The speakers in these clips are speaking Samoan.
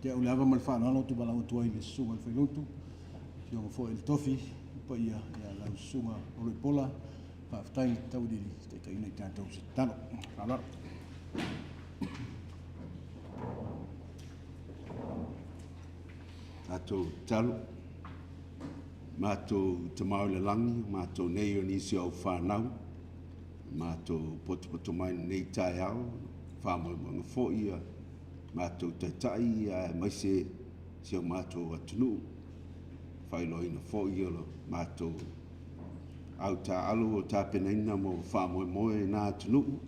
te au le ava ma le faaaloalo ou te valaau atu ai i le Susuga i le Failautu, Afioga foi i le Tofi, le paia ia lau Susuga Oloipola, faafetai tauiliili taitaiina i tatou i se tatalo. Faaaloalo. Tatou tatalo. Matou Tama i le Lagi, o matou nei o nisi o au fanau, matou potopoto mai i lenei taeao, faamoemoega foi ia matou taitai aemaise si o matou atunuu, faailoaina foi o le matou au taaalo ua tapenaina mo faamoemoe na atunuu,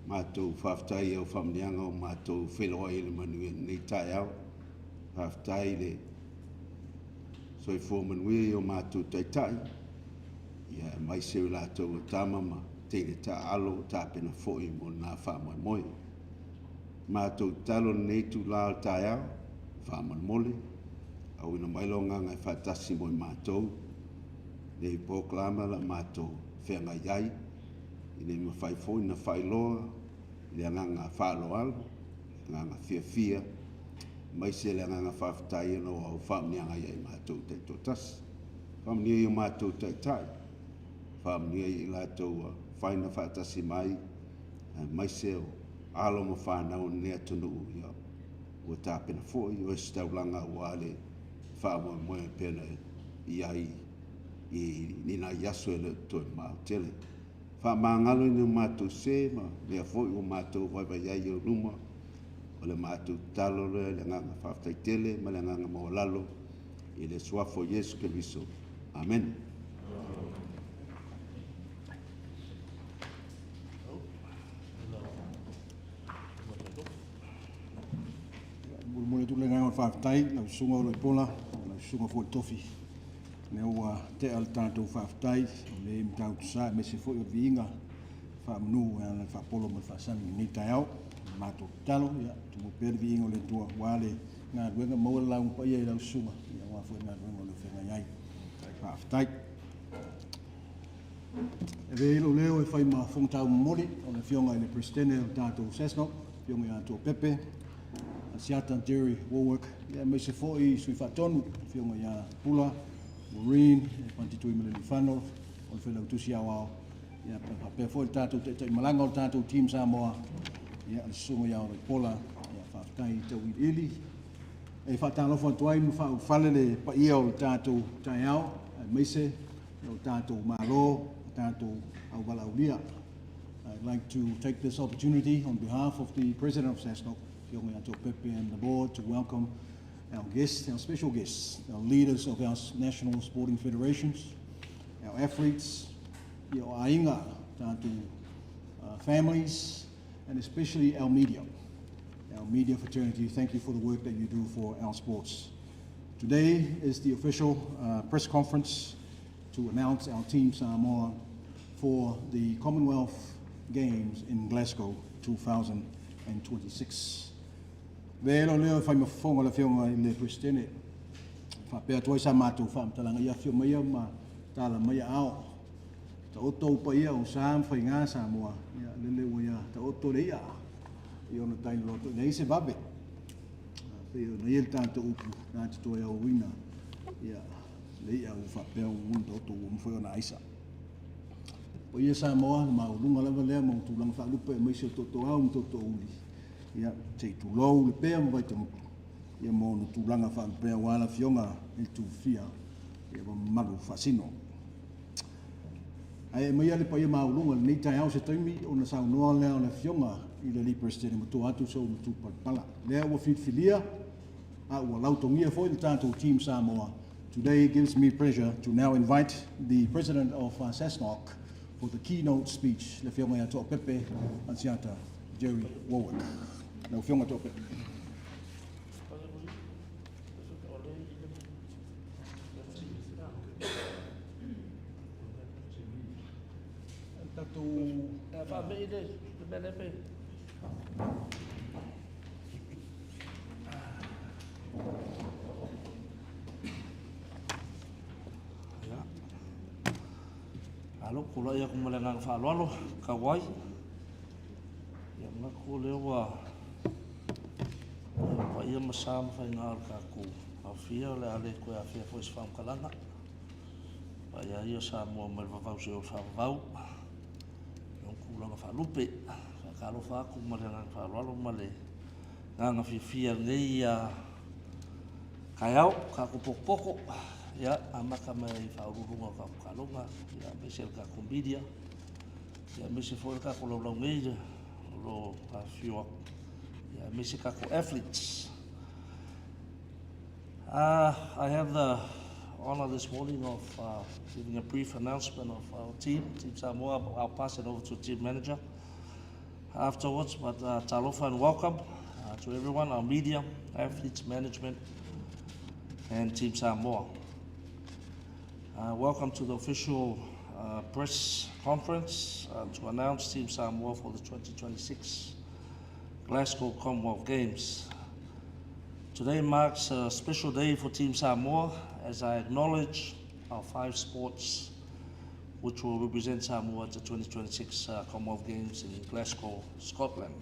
matou faafetai i au faamanuiaga ua matou feiloai ai i le manuia i lenei taeao. Faafetai i le soifua manuia i o matou taitai, aemaise o i latou o tama ma teine taaalo ua tapena foi mo lena faamoemoe. Matou tatalo i lenei itula o le taeao, faamolemole, auina mai lou Agaga e faatasi mo i matou, lenei polokalame o le a matou feagai ai, ina ia mafai foi ona faailoa le agaga faaaloalo, le agaga fiafia, aemaise le agaga faafetai ona o au faamanuiaga ia i matou taitoatasi. Faamanuia i o matou taitai, faamanuia ia i latou ua mafai ona faatasi mai, aemaise o alo ma fanau a lenei atunuu ua tapena foi le ositaulaga aua le faamoemoe e pei ona i ai i ni nai aso e le o toe mamao tele. Faamagalo ni o matou se ma mea foi ua matou vaivai ai i ou luma, o le matou tatalo lea i le agaga faafetai tele ma le agaga maualalo i le Suafa o Iesu Keriso. Amene. E molimoli atu le agaga o le faafetai i lau Susuga Oloipola, lau Susuga foi i le Tofi, lea ua tea le tatou faafetai o le Matautu Sa aemaise foi o le viiga faamanu e ala i le faapolo ma le faasani i lenei taeao. O le matou tatalo, ia tuua pea le viiga o le Atua aua le galuega, maua le lauga paia i lau Susuga aua foi le galuega o lo o feagai ai. Faafetai. E avea ia lou leo e fai ma fofoga taumolimoli o le Afioga i le Peresetene o le tatou SASNOC, le Afioga ia Toapepe Asiata Jerry Wallwork, aemaise foi Sui Faatonu, le Afioga ia Pula, Maureen, Pati Tuimalealiifano, o le Failautusi Aoao, ia faapea foi le tatou taitai malaga o le tatou Team Samoa, ia, le Susuga ia Oloipola, ia, faafetai tauiliili. E faatalofa atu ai ma faaulufale le paia o le tatou taeao, aemaise o tatou malo, tatou auvalaaulia. I'd like to take this opportunity on behalf of the President of SASNOC, Afioga ia Toapepe, and the board to welcome our guests, our special guests, our leaders of our national sporting federations, our athletes, o aiga, tatou families, and especially our media fraternity. Thank you for the work that you do for our sports. Today is the official press conference to announce our Team Samoa for the Commonwealth Games in Glasgow 2026. Velo leo e fai mafofoga le Afioga i le Peresetene. Faapea atu ai sa matou faamatalaga ia afio mai ma tala mai ao. Taoto ou paia o sa ma faiga Samoa, ia lele ua ia taoto le ia. I ona tai loto nei se vave. Pe o nei le tatou upu na te toe auina. Ia le ia ua faapea ua taoto ua mafai ona aisa. O ia Samoa, le mauluga lava lea ma tulaga faalupe aemaise o tootooau ma tootoouli. Ia, se i tulou le pea ma Vaitagutu, ia mo ona tulaga faalupea aua le Afioga i le Tufia, ia ma mamalu faasino. Ae aumaia le paia maualuga i lenei taeao se taimi ona saunoa lea o le Afioga i le alii Peresetene matua atu sou matupalapala. Lea ua filifilia a ua lautogia foi le tatou Team Samoa. Today gives me pleasure to now invite the President of SASNOC for the keynote speech, le Afioga ia Toapepe Asiata Jerry Wallwork. Lau Afioga Toapepe. Tatou Faamei le mea lea pe. Alo, tulai aku ma le agaga faaaloalo, kau ai. Ia, manatu o lea ua paia ma sa ma faiga o le tatou aofia, o le a le toe afea foi i se faamatalaga. Paia ia o Samoa mai le vavau seia oo i le faavavau i ona tulaga faalupe. Faatalofa atu ma le agaga faaaloalo ma le agaga fiafia i lenei taeao tatou potopoto, ia amata mai i Ofisa Sili o Pulega o tatou taaloga, aemaise le tatou media, aemaise foi le tatou laulau nei o lo o afifio atu, aemaise tatou athletes. I have the honor this morning of giving a brief announcement of our team, Team Samoa. I'll pass it over to team manager afterwards. But talofa and welcome to everyone, our media, athletes, management, and Team Samoa. Welcome to the official press conference to announce Team Samoa for the 2026 Glasgow Commonwealth Games. Today marks a special day for Team Samoa as I acknowledge our five sports which will represent Samoa at the 2026 Commonwealth Games in Glasgow, Scotland.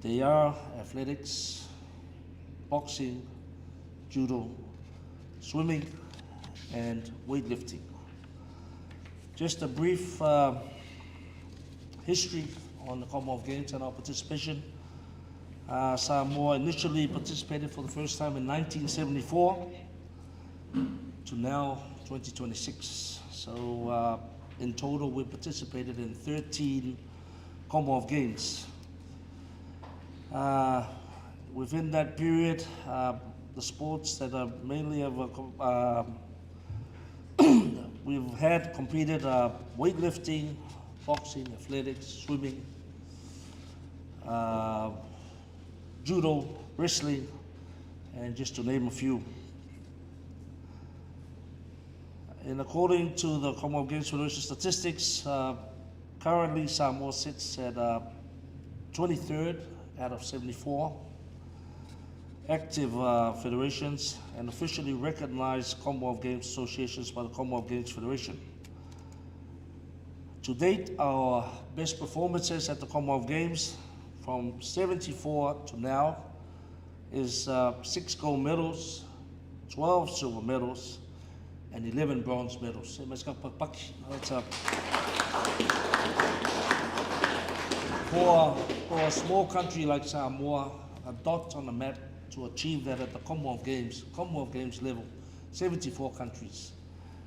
They are athletics, boxing, judo, swimming, and weightlifting. Just a brief history on the Commonwealth Games and our participation. Samoa initially participated for the first time in 1974 to now 2026. So in total, we participated in 13 Commonwealth Games. Within that period, the sports that are mainly have, we've had competed weightlifting, boxing, athletics, swimming, judo, wrestling, and just to name a few. And according to the Commonwealth Games Federation statistics, currently Samoa sits at 23rd out of 74 active federations and officially recognized Commonwealth Games associations by the Commonwealth Games Federation. To date, our best performances at the Commonwealth Games from 74 to now is 6 gold medals, 12 silver medals, and 11 bronze medals. That's a, for a small country like Samoa, a dot on the map to achieve that at the Commonwealth Games, Commonwealth Games level, 74 countries.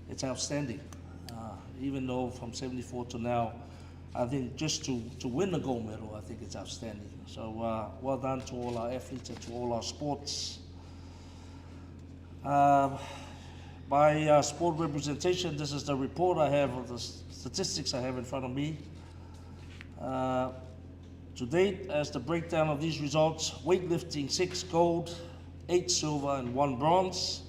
It's outstanding. Even though from 74 to now, I think just to win a gold medal, I think it's outstanding. So well done to all our athletes and to all our sports. By sport representation, this is the report I have of the statistics I have in front of me. To date, as the breakdown of these results, weightlifting 6 gold, 8 silver, and 1 bronze,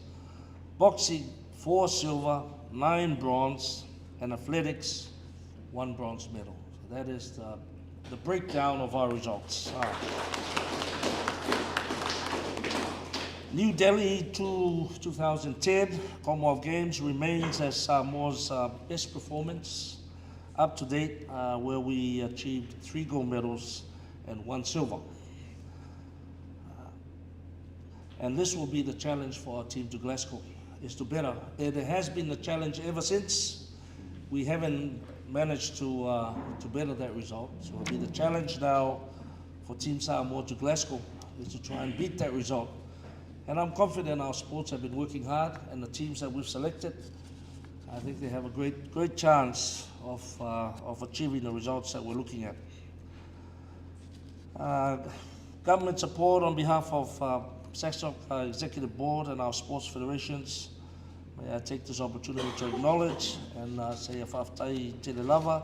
boxing 4 silver, 9 bronze, and athletics 1 bronze medal. So that is the breakdown of our results. New Delhi to 2010 Commonwealth Games remains as Samoa's best performance up to date, where we achieved 3 gold medals and 1 silver. And this will be the challenge for our team to Glasgow, is to better. It has been the challenge ever since. We haven't managed to better that result. So it'll be the challenge now for Team Samoa to Glasgow, is to try and beat that result. And I'm confident our sports have been working hard, and the teams that we've selected, I think they have a great, great chance of achieving the results that we're looking at. Government support on behalf of SASOC Executive Board and our sports federations. May I take this opportunity to acknowledge and say a faafetai tele lava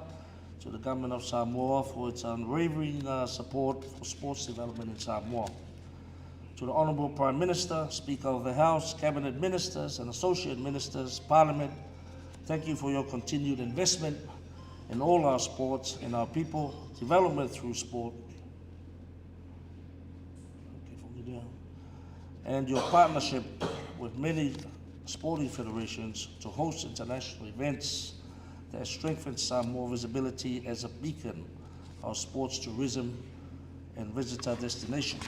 to the government of Samoa for its unwavering support for sports development in Samoa. To the Honourable Prime Minister, Speaker of the House, Cabinet Ministers and Associate Ministers, Parliament, thank you for your continued investment in all our sports and our people, development through sport, and your partnership with many sporting federations to host international events that strengthen Samoa visibility as a beacon of sports tourism and visitor destination.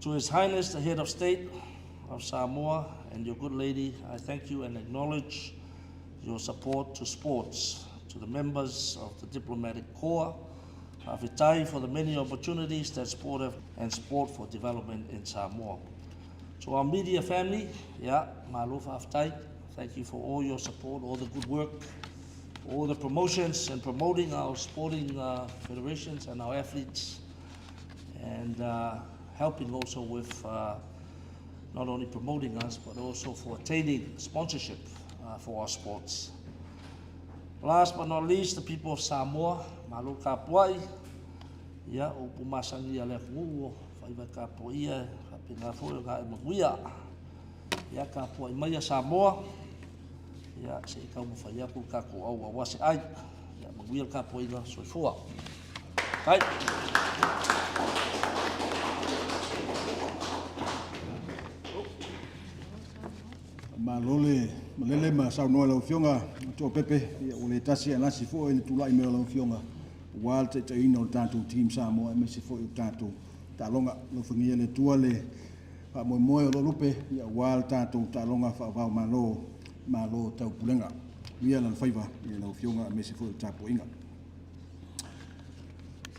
To His Highness the Head of State of Samoa and your good lady, I thank you and acknowledge your support to sports, to the members of the diplomatic corps, Faafetai for the many opportunities that sport have and sport for development in Samoa. To our media family, yeah, malo faafetai. Thank you for all your support, all the good work, all the promotions and promoting our sporting federations and our athletes, and helping also with not only promoting us, but also for attaining sponsorship for our sports. Last but not least, the people of Samoa, malo kapuai, ia, o upu masani a le atunuu o faiva e tapuaia e faapena foi ona ae manuia. Ia, tapuai maia Samoa, ia, se i taumafai atu le tatou au aua se ai. Ia, manuia le tapuaiga, soifua. Kai. Malo le malele ma saunoa i lau Afioga Toapepe, ia ua le tasi ae lasi foi le tulai mai o lau Afioga aua le taitaiina o le tatou Team Samoa aemaise foi o tatou taaloga. Alofagia e le Atua le faamoemoe o lo lupe ia aua le tatou taaloga faava-o-Malo, Malo Taupulega. Manuia lana faiva i lau Afioga aemaise foi o le tapuaiga.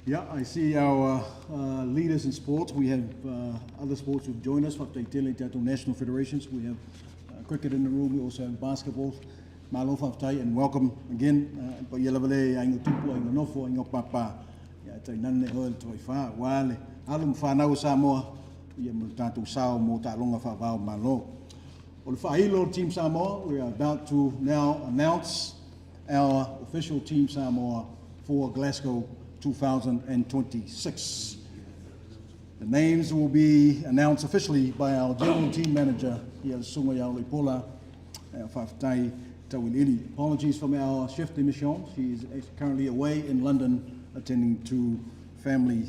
Yeah, I see our leaders in sports. We have other sports who've joined us. Faafetai tele i tatou national federations. We have cricket in the room. We also have basketball. Malo faafetai and welcome again. Paia lava le i aiga tupu, aiga nofo, aiga papa. Ia tainane oe le Tawaifa, aua le alo ma fanau o Samoa, ia ma le tatou sao mo taaloga faava o Malo. O le faailo o le Team Samoa, we are about to now announce our official Team Samoa for Glasgow 2026. The names will be announced officially by our general team manager, ia le Susuga ia Oloipola Faafetai Tauiliili. Apologies from our chef de mission. She is currently away in London attending to family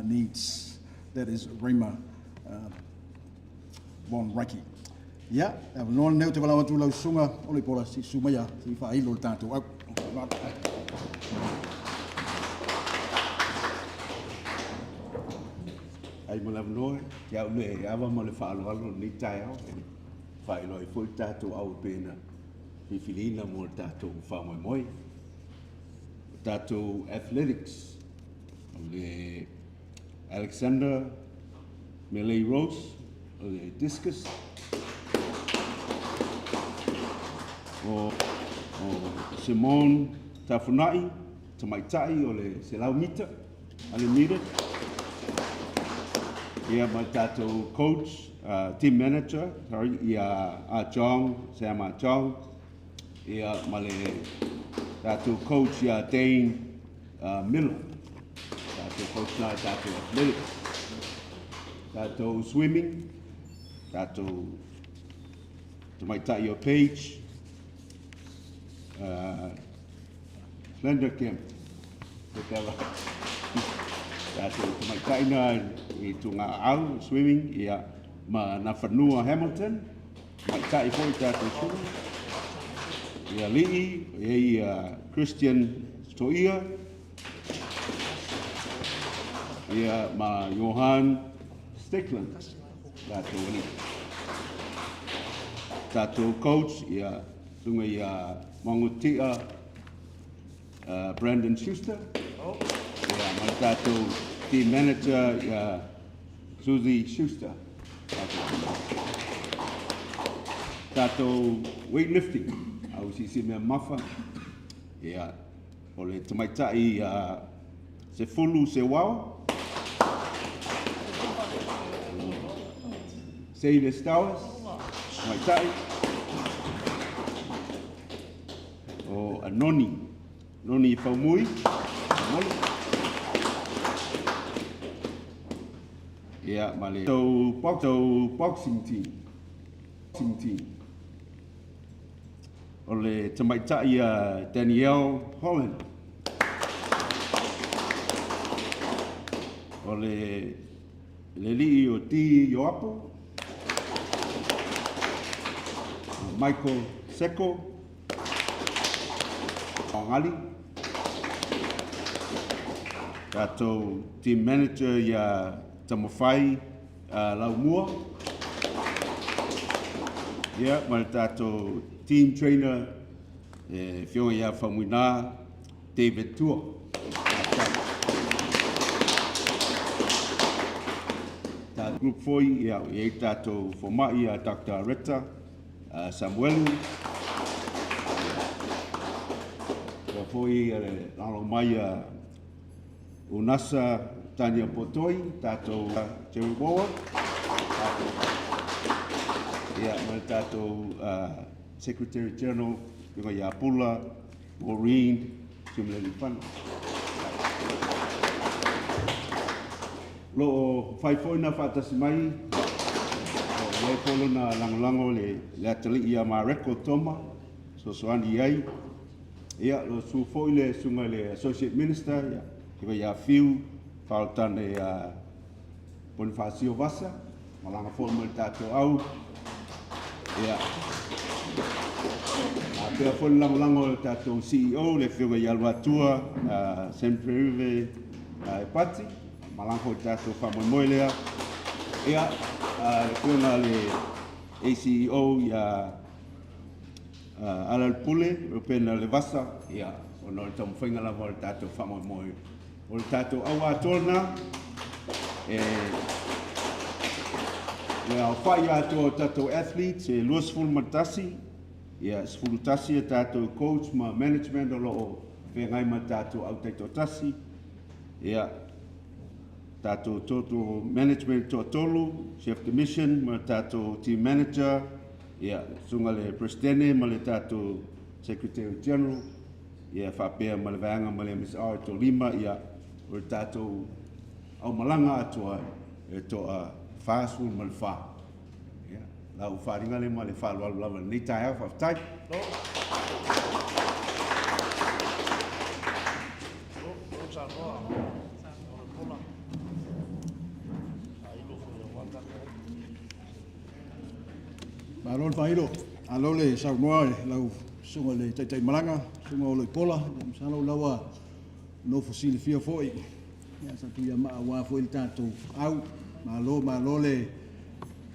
needs. That is Rima Von Reike. Ia, e avanoa lenei ou te valaau atu i lau Susuga Oloipola, se i susu mai a, se i faailo le tatou au. Ai mo le avanoa, te au le ava ma le faaaloalo lenei taeao e faailoa ai foi le tatou au e pei ona filifiliina mo le tatou faamoemoe. O tatou athletics, o le Alexander Melei Rose, o le discus, o, o Simone Tafunai, tamaitai o le 100 mita, 100 meter. Ia ma tatou coach, team manager, sorry, ia Ah Chong, Sam Ah Chong, ia ma le tatou coach ia Dane Miller. Tatou coach na tatou athletics, tatou swimming, tatou tamaitai o Paige, Slender Camp, te tala. Tatou tamaitai na i tū ngā au, swimming, ia, ma Nafanua Hamilton, tamaitai foi tatou swimming. Ia Li'i, ia ia Christian Toia, ia ma Johan Stickland, tatou alii. Tatou coach, ia, sunga ia Mangoti'a Brandon Schuster, ia ma le tatou team manager ia Susie Schuster. Tatou weightlifting, au sisi mea mafa, ia, o le tamaitai ia Sefulu Sewao, Seile Stowers, tamaitai, o Anoni, Noni Faumui, Moli. Ia, ma le tau boxing team. Boxing team. O le tamaitai a Danielle Holland. O le le alii o T Ioapo. O Michael Seko. Fagali. Tatou team manager ia Tamafai Laumua, ia, ma le tatou team trainer, le Afioga ia Faumuina David Tua. Ta group foi, ia, e i ai le tatou fomai ia Doctor Retta Samuelu, ia foi le lagolago mai a Unasa Tania Potoi, tatou Jerry Warwick, ia, ma le tatou Secretary General, Afioga ia Pula Maureen Tuimalealiifano. O lo o fai foi na faatasi mai, o lo o i ai foi lona lagolago i le atalii ia Mareko Toma, fesoasoani i ai. Ia, o lo o susu foi le susuga i le Associate Minister, le Afioga ia Fiu Faaolotane Ponifasio Vasa, malaga foi mai le tatou au. Ia, faapea foi le lagolago a le tatou CEO, le Afioga ia Luatua Sempervive Epati, malaga foi le tatou faamoemoe lea. Ia, le Afioga i le ACEO ia Alalepule Reupena Levasa, ia, ona o le taumafaiga lava o le tatou faamoemoe. O le tatou au atoa lena, e le aofai atoa o tatou athletes e 21, ia, 11 a tatou coach ma management o lo o feagai ma le tatou au taitoatasi, ia, tatou total management toatolu, chef de mission ma le tatou team manager, ia, le susuga i le Peresetene ma le tatou Secretary General, ia faapea ma le vaega ma le MSR e toalima, ia, o le tatou aumalaga atoa e toa 44. Ia, lau faaaliga lea ma le faaaloalo lava i lenei taeao. Faafetai. Malo le faailo, malo le saunoa i lau susuga i le Taitaimalaga, susuga Oloipola, masalo o la ua nofo silafia foi, ia sa tuiamaa aua foi le tatou au. Malo, malo le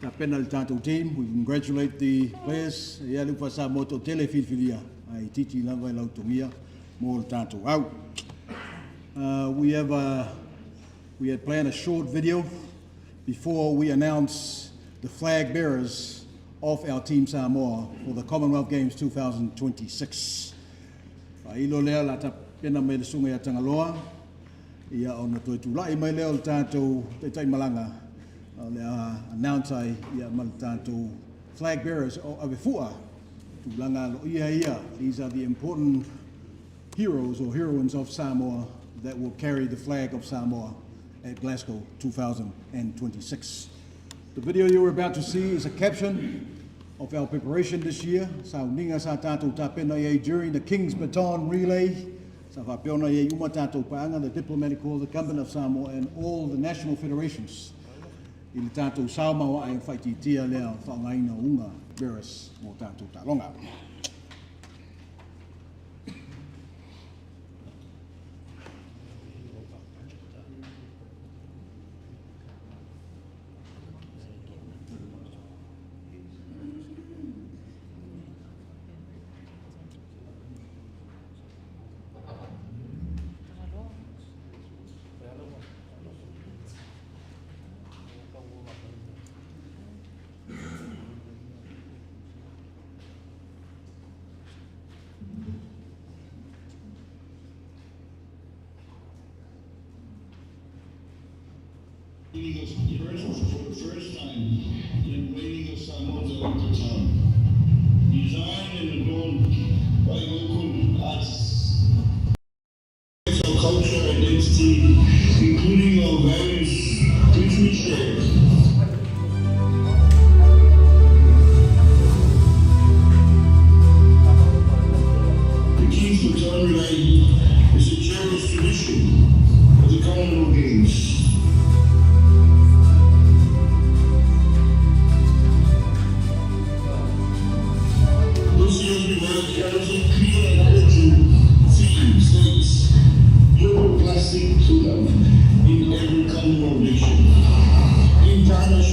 tapena i le tatou team. We congratulate the players. Ia le upu faa-Samoa toatele e filifilia, ae itiiti lava e lautogia mo le tatou au. We have a, we had planned a short video before we announce the flag bearers of our Team Samoa for the Commonwealth Games 2026. Faailo lea la tapena mai le susuga ia Tagaloa, ia ona toe tulai mai lea o le tatou taitaimalaga o le a announce ai ia ma le tatou flag bearers o Avefua. Tulaga aloaia ia, these are the important heroes or heroines of Samoa that will carry the flag of Samoa at Glasgow 2026. The video you are about to see is a caption of our preparation this year. Sauniga sa tātou tapena i ai during the King's Baton Relay. Sa faapea ona i ai uma tātou paaga, the Diplomatic Corps, the Government of Samoa and all the national federations i le tātou sao maoae whaitiitia lea whaongaina o unga bearers mō tātou taaloga. First, for the first time, the unveiling of Samoa's Olympic Town. Designed and adorned by local artists. Our culture identity, including our values, which we share. The King's Baton Relay is a cherished tradition of the Commonwealth Games. This year's relay carries a clear and urgent theme, states, Global Plastic to Love in every Commonwealth nation. In partnership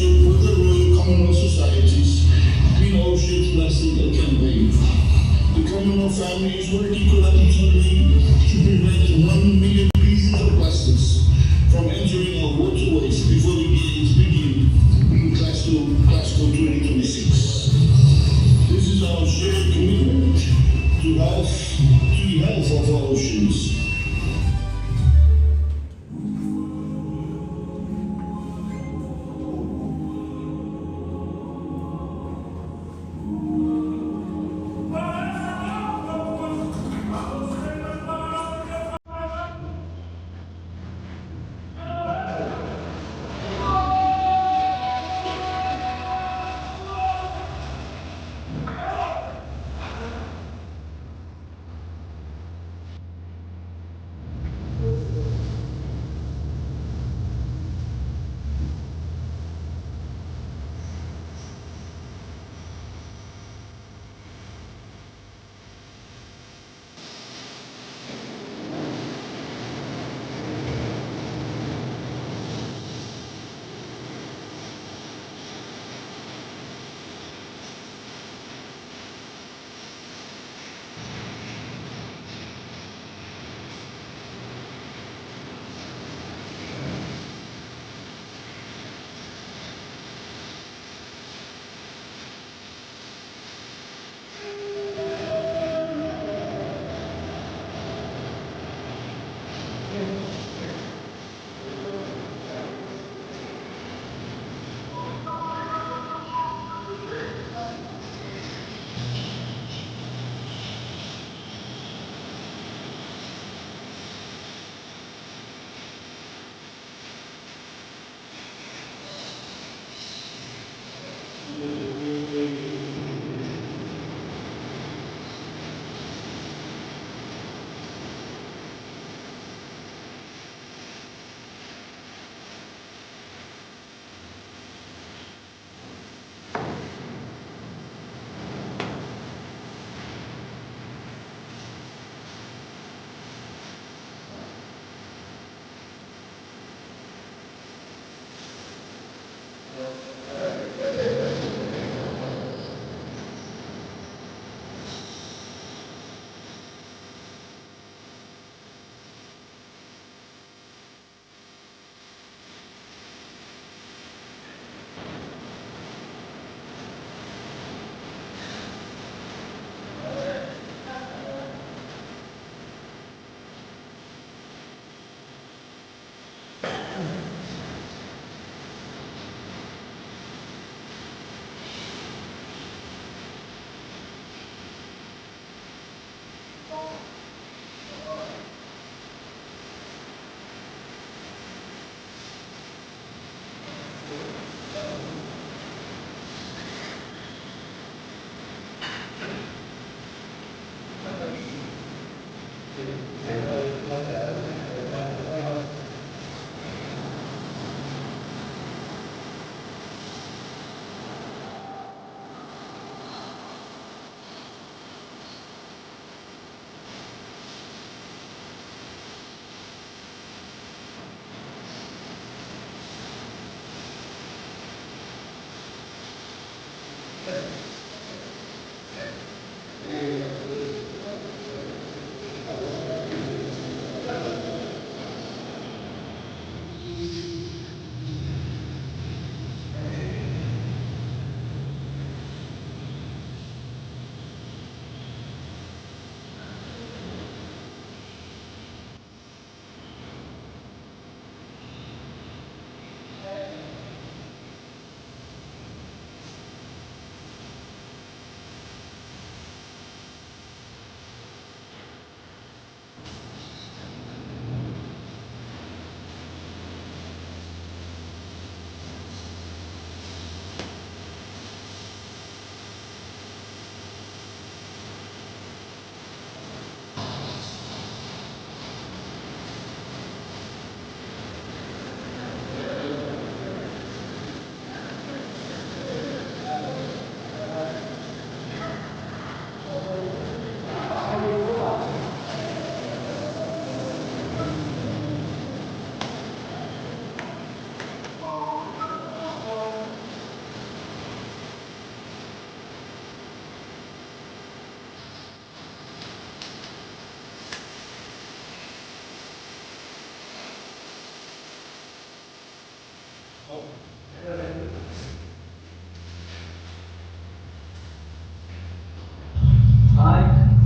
I,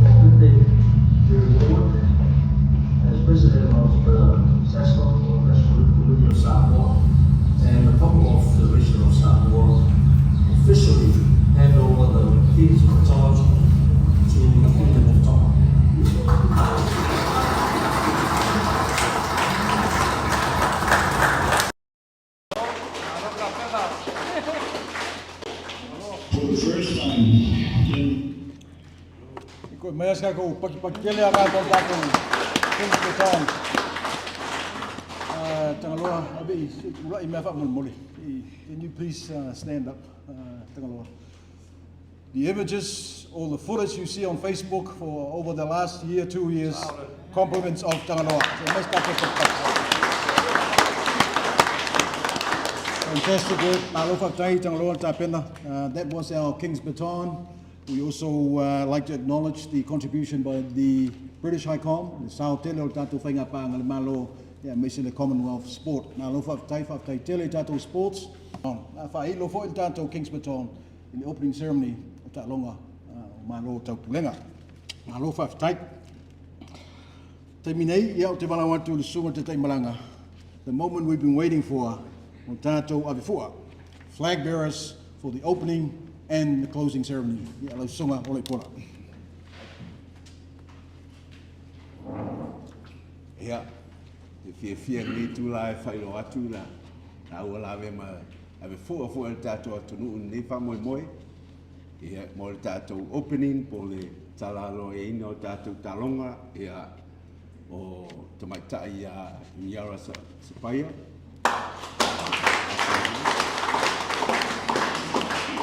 Tuapepe Jerry Warwick, as President of the SASNOC or National Olympic Committee of Samoa and the Commonwealth Federation of Samoa, officially hand over the King's Baton to the Kingdom of Tonga. For the first time in Koe mai asa ko paki paki tele a rātou tātou King's Baton. Tagaloa, abe i ura i mea whaamolemole. Can you please stand up, Tagaloa? The images or the footage you see on Facebook for over the last year, 2 years, compliments of Tagaloa. So, must Fantastic work. Malo faafetai Tagaloa tapena. That was our King's Baton. We also like to acknowledge the contribution by the British High Com, the sao tele o tātou whainga pānga le malo, ia aemaise le Commonwealth Sport. Malo faafetai, faafetai tele i tātou sports. A whailo fo i tātou King's Baton in the opening ceremony o Taaloga o Malo o Taupulega. Malo faafetai. Taimi nei, ia o te valaau atu le susuga i le Tataimalaga. The moment we've been waiting for, o tātou avefua. Flag bearers for the opening and the closing ceremony. Ia lau susuga o le pola. Ia, e fiafia lenei itula e faailoa atu la taua la ma ave fua foi le tatou atunuu lenei faamoemoe. Ia, mo le tatou opening po le talaloaina o tatou taaloga, ia, o tamaitai ia Iniara Sapaia.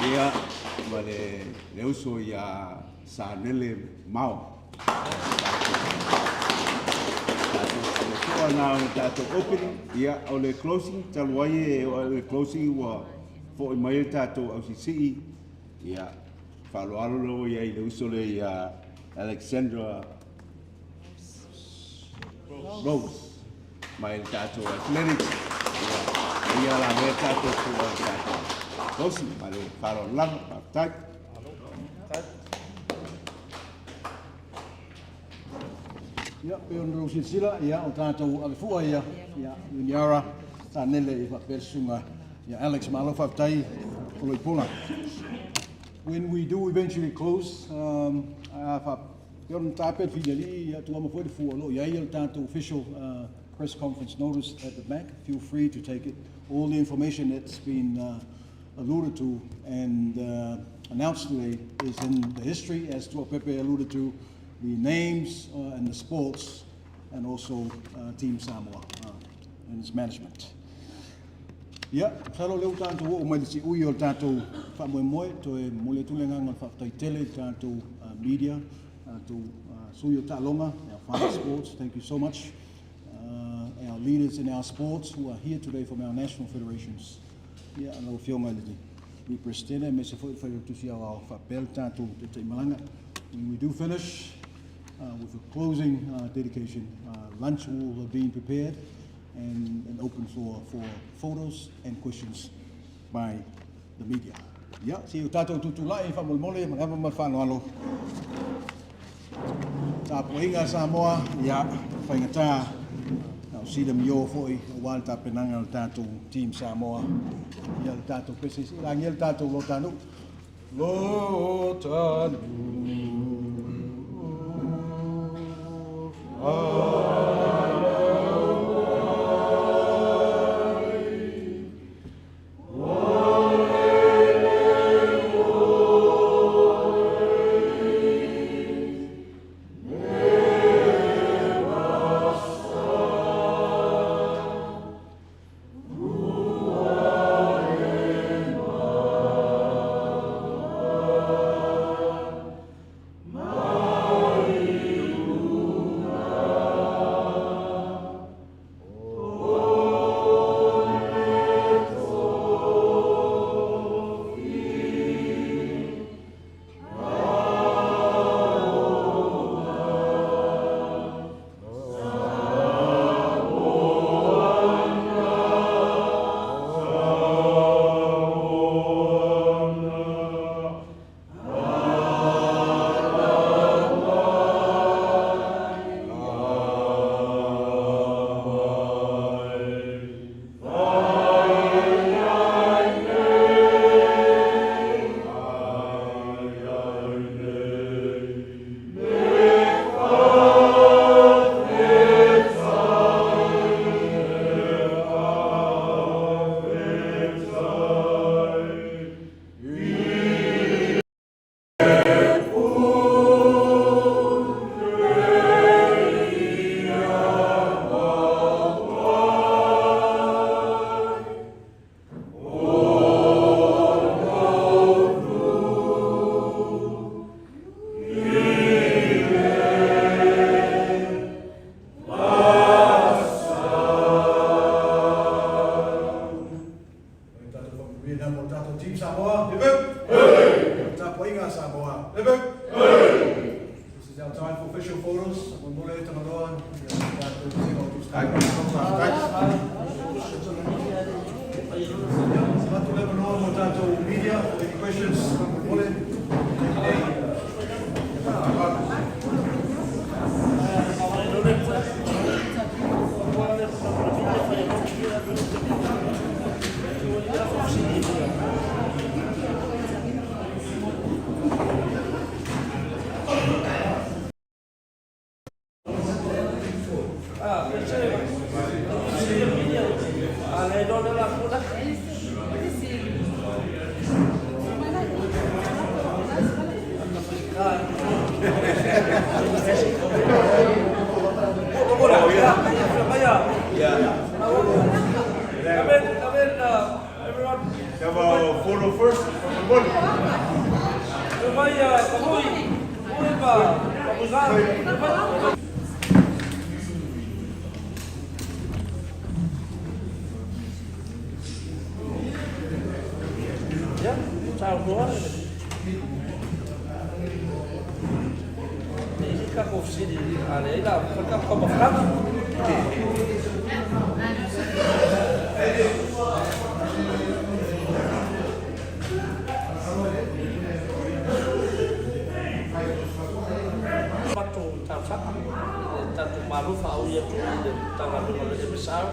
Ia, ma le uso ia Sanele Mao. Tatou na o le tatou opening, ia, o le closing, talu ai e o le closing ua foi mai le tatou ausisii, ia, faaaloalo lava ia i le uso le ia Alexandra Rose mai le tatou athletics, ia, ia la mea tatou fua le tatou closing, ma le faaaloalo lava, faafetai. Ia, pe ona lau silasila, ia, o tātou avefua ia, ia, Uniara, Sanele i faapea le susuga, ia, Alex, malo faafetai o loi pola. When we do eventually close, fa, pe ona tape le finali, ia, tua ma foi le fua, lo iai le tātou official press conference notice at the back. Feel free to take it. All the information that's been alluded to and announced today is in the history, as Tuapepe alluded to, the names and the sports, and also Team Samoa and its management. Ia, masalo lea ua tatou oo mai le siui o le tatou faamoemoe, toe momoli atu le agaga o le faafetai tele i le tatou media, tatou sui o taaloga, our fine sports, thank you so much. Our leaders in our sports who are here today from our national federations. Ia, lau Afioga i le Presidente, aemaise foi le Failautusi Aoao faapea le tatou Taitaimalaga. When we do finish with a closing dedication, lunch will have been prepared and an open floor for photos and questions by the media. Ia, se o tātou tutulai faamolemole ma le ava ma le faaaloalo. Tapuaiga Samoa, ia, faigata, na o sila mio foi, aua le tapenaga o le tatou Team Samoa. Ia le tatou pese, i lagia le tatou Lotanu. Lotanu. Avatu le avanoa mo tatou media for any questions faamolemole. Come in, come in, everyone. Have a photo first from the board. Ia, saunoa. E i ai tatou fesili, a leai la, fai le tatou taumafataga. Matou talosaga i le tatou Malo faaui atu i le Matagaluega o le MSR.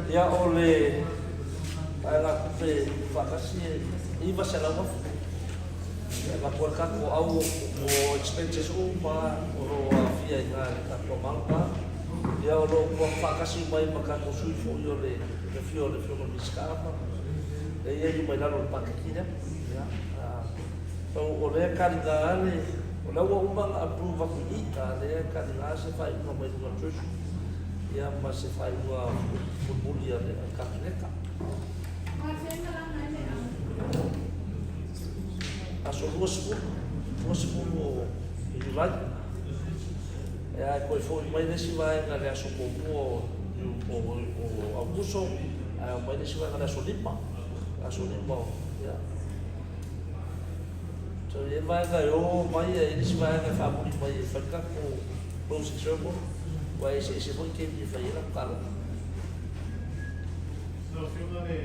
Ia, o le vaegatupe faatasi e $900,000. E avatu ai le tatou au o expenses uma o lo o aafia i ina i le tatou amount la. Ia o lo o ua faatasi uma ai ma tatou sui foi o le afio o le Afioga i le Minisita ma e i ai uma i lalo o le paketi lea. Ia, so o lea e taliga le, o lea ua uma ona approve atu i i, a o lea e taliga se faaiuga mai luga o le Treasury ia ma se faaiuga mulimuli a le Kapeneta. Aso 20, 20 o Iulai. E a e toe foi mai le isi vaega i le aso muamua o, o, o Aukuso, ae omai le isi vaega i le aso 5. Aso 5 o, ia. So e i ai vaega e o mai, ae i ai le isi vaega e faamuli mai e fai le tatou closing ceremony, aua e eseese foi taimi e fai ai latou taaloga. Lau Afioga le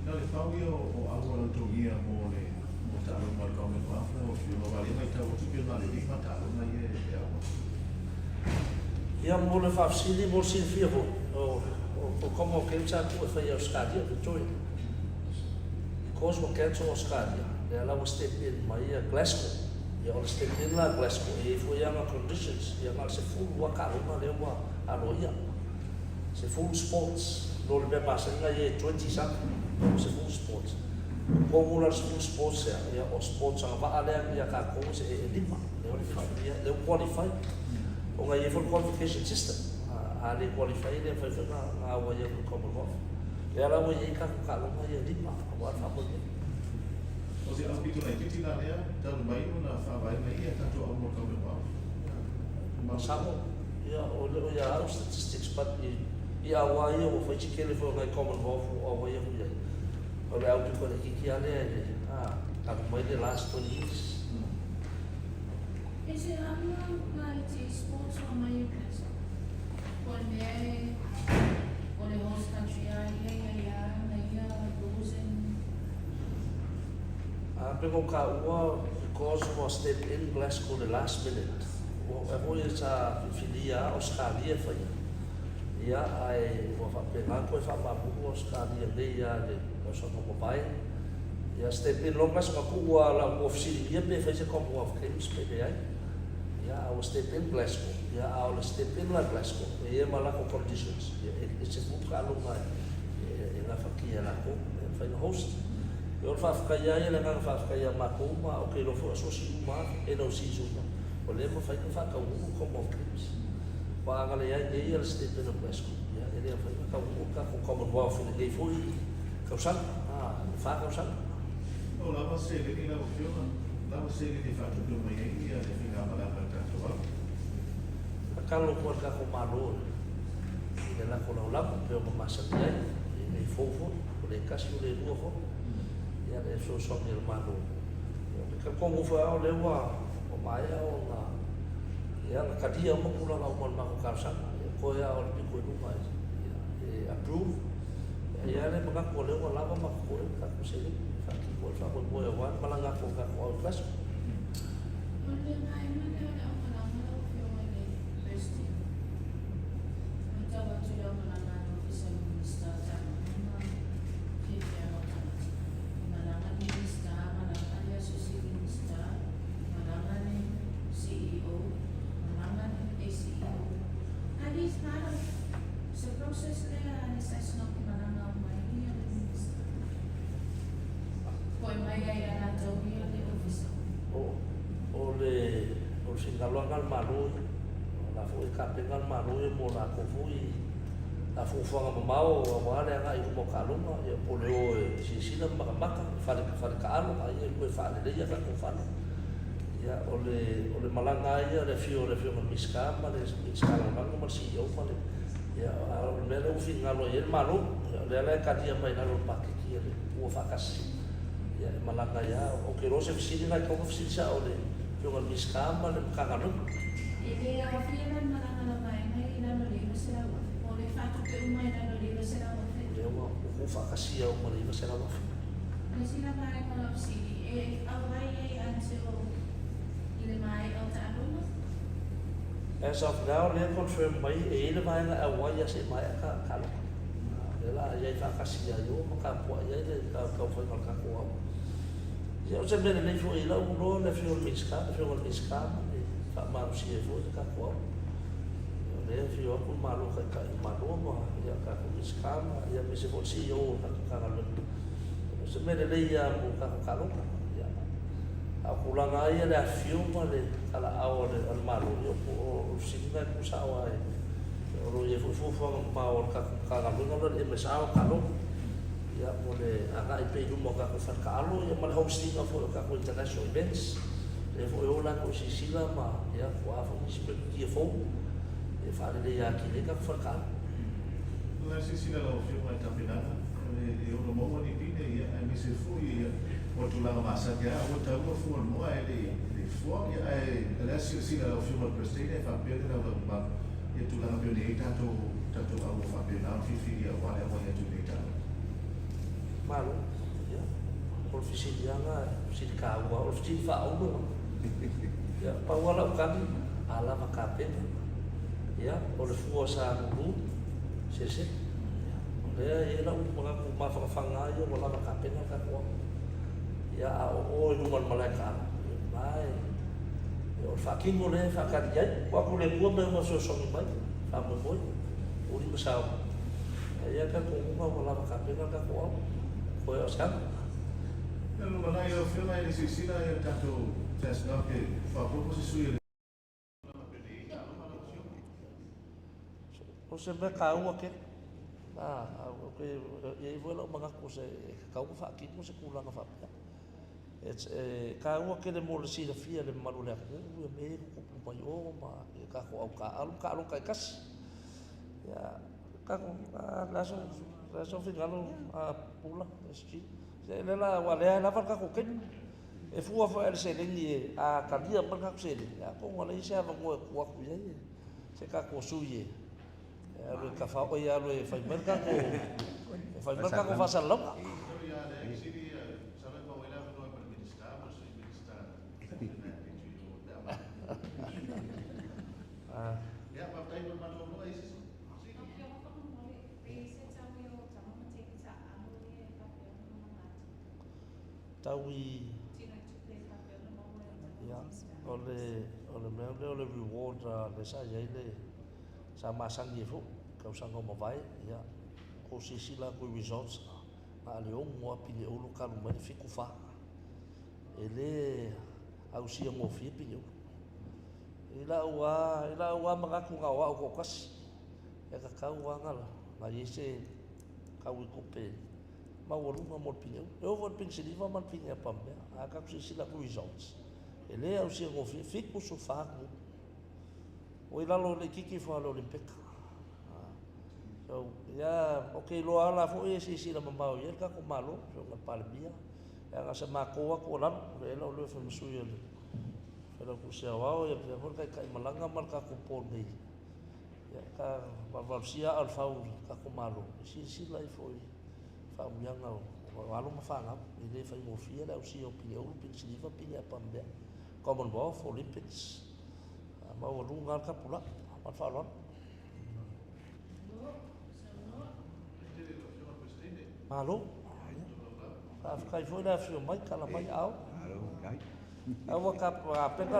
na o le pau ia o auala togia mo le mo taaloga a le Commonwealth lau Afioga aua o lea e matau atu pei na o le 5 taaloga ia e auala. Ia mo le faafesili mo le silafia foi, o o Commonwealth Games sa tuu e fai e Ausetalia, Victoria. Because ua cancel Ausetalia, lea la ua step in mai ia Glasgow. Ia o le step in la a Glasgow, e i ai foi ana conditions, ia na o le 10 lava taaloga lea ua aloaia. 10 sports, no le mea masani na i ai e 20 something, 10 sports. O totonu la o le 10 sports ia, ia o sports agavaa lea ia tatou se e 5, lea lea ua qualify. Ona e i ai foi le qualification system, a le qualify e le mafai foi ona auai atu i le Commonwealth. Lea la ua i ai tatou taaloga ia e 5 aua le faamoemoe. O se aupito laitiiti la lea talu mai ona faavae mai ia tatou au mo le Commonwealth. Masalo, ia, o le o ia au statistics but i, i aua ia ua fai si tele foi o nai Commonwealth ua auai atu i ai. O le aupito laitiiti lava lea i le, a, talu mai le last 20 years. Is it unlike sports o mai Newcastle? Po o le mea e o le host country a ia ia ia na ia laws and. A pe ua taua because ua step in Glasgow the last minute. Ua faapea foi sa filifilia a Ausetalia e faia. Ia ae ua faapena toe faamamulu Ausetalia nei a i le tausaga ua mavae. Ia step in loa Glasgow tuu a la ua fesiligia pe fai se Commonwealth Games pe leai. Ia a ua step in Glasgow. Ia a o le step in la Glasgow e i ai ma lako conditions. Ia e ese foi taaloga e gafatia e latou e mafai ona host. Ia o le faafetai lava ia, le agaga faafetai ia matou ma ou te iloa foi o asosi uma lava, NOCs uma, o lea e mafai ona faataunuu le Commonwealth Games. Aua a na leai nei ia le Stephen o Glasgow, ia e le mafai ona taunuu le tatou Commonwealth i lenei foi tausaga, le fa tausaga. O lava seleni lau Afioga, lava seleni e faatupe mai ai le faigamalaga a le tatou au. Tatalo atu ai le tatou Malo i le lako laolamo pei ona masani ai, e le fou foi, ua le tasi ua le lua foi, ia le fesoasoani a le Malo. Ia, ou te talitonu foi lava o lea ua maea ona, ia, na talia uma tulaga uma o le matou talosaga. Toe lava o le pito i luga e approve. E i ai le manatu o lea ua lava ma totoe le tatou seleni e faatino ai le faamoemoe aua le malaga atu o le tatou au i Glasgow. O le vaega lea o le aumalaga lau Afioga i le President, matau atu i le aumalaga a le Ofisa o le Minisita o Taaloga ma Fiafiaga o Tagata. E malaga le Minisita, malaga le Associate Minister, malaga le CEO, malaga le ACEO. Are these part of se process lea a le SASNOC e malaga uma ai le Minisita? Po o e mai ai ia latou ia le Ofisa? O, o le, o le finagaloaga a le Malo ia, o la foi e tapena le Malo ia mo latou foi a fuafuaga mamao aua le agai i luma o taaloga, ia po o le o e silasila ma matamata i fale, fale taalo a ia toe faaleleia tatou fale. Ia, o le, o le malaga lava ia o le afio o le Afioga i le Minisita ma le Minisita Lagolago ma le CEO ma le, ia, a o le mea lea ua finagalo i ai le Malo, ia, o lea la e talia mai i lalo o le paketi a le Pua Faatasi, ia, e malaga ai lava. Ou te iloa o se fesili lena e tatau ona fesili sao i le Afioga i le Minisita ma le Matagaluega. E le aofia la le malaga a lau vaega i lalo o le $900,000, po o le faatupe uma i lalo o le $900,000? Lea ua tuufaatasia uma le $900,000. O le isi la vaega o lau fesili, e auai ai until i le maea o taaloga? As of now, lea e confirm mai e i ai le vaega e auai lava seia maea taaloga. O lea la a i ai faatasi ia Io ma tapuai ai le taumafaiga o le tatou au. Ia o se mea lelei foi i lau iloa le afio o le Minisita, le afioga i le Minisita ma le faamalosia ai foi le tatou au. O lea e afio atu le Malo, Taitai o le Malo ma ia tatou Minisita ma ia aemaise foi le CEO o le tatou Matagaluega. O se mea lelei lava mo tatou taaloga. Ia, a o tulaga lava ia le afifio ma le talaaao a le Malo, ia o le fesiliga e tuusao lava o lo o i ai foi fuafuaga mamao a le tatou Matagaluega lea o le MSR o taaloga, ia, mo le agai pea i luma o tatou fale taalo ia ma le host ina foi o tatou international events. Lea foi e o latou e silasila ma, ia, po o a foi nisi metotia fou e faaleleia atili ai tatou fale taalo. O le a silasila lau Afioga i le tapenaga e ono maua ni pine ia aemaise foi ia o tulaga masani a ua taua fua o le moa ae le i fua ia ae o le a silasila lau Afioga i le President e faapea le laulau mamalu ia tulaga pei ona i ai tatou tatou au ua faapena ona filifili aua le auai atu i lenei taaloga. Malo. Ia, o le fesiliaga e fesili taua, o le fesili faaulu lena. Ia, pau lava lau tali, a lava tapena. Ia, o le fua sa lulu, sese. Ia, o lea e i ai lau manatu mafanafana lava ia ua lava tapena le tatou au. Ia, a o o i luma o le malae taalo, ia, o la e, ia, o le faatino lea e faatali i ai. Tuu atu i le Atua mea uma e fesoasoani mai, faamoemoe, uli ma sao. E i ai le talitonuga ua lava tapena le tatou au, toe o se aga. Ia lumanai lau Afioga e le silasila le tatou SASNOC e faaopoopo se sui o le O se mea taua tele. Ou te i ai foi lou manatu e tatau ona faatino se tulaga faapea. E taua tele mo le silafia e le mamalu o le atunuu ia mea ia e tutupu mai o ma tatou au taaalo ma taaloga taitasi. Ia, tatou, o le a sou finagalo Pula, SG? O lea la, aua o lea e lava le tatou taimi. E fua foi i le seleni, a talia mai le tatou seleni, atonu ua leai se avanoa e tuu atu i ai se tatou sui e alu e tafa, oi, alu e fai mai le tatou, e fai mai le tatou faasalalauga. Tau i Ia, o le, o le mea lea o le reward lea sa i ai le, sa masani ai foi i tausaga ua mavae, ia, ua ou silasila atu i results, na o le 6 lava pine ulu talu mai le 74. E le ausia gofie pine ulu. I lau lava, i lau lava manatu na o au toatasi, e tatau lava ona i ai se tau i tupe maualuga mo le pine ulu. E oo foi i le pine siliva ma le pine apamea, a tatou silasila atu i results, e le ausia gofie, 74 atunuu. Ua i lalo laitiiti ifo lava o le Olympeka. So, ia, ou te iloa lava la foi e silasila mamao i ai le tatou Malo, le Afioga i le Palemia, leaga sa matou lava tuualalo, e i ai lou leo e fai ma sui o le Failautusi Aoao, ia faapea foi le Taitai Malaga ma le tatou Board nei. Ia, ka valuvalusia aa o le fau i le tatou Malo, e silasila ifo i faaamuiaga o alo ma fanau. E le faigofie le ausia o pine ulu, pine siliva, pine apa ma mea. Commonwealth, Olympics, maualuga lava le tapulaa. Ma le faaaloalo. Malo. Faafetai foi le afio mai, tala mai aao. Aua ka apeka.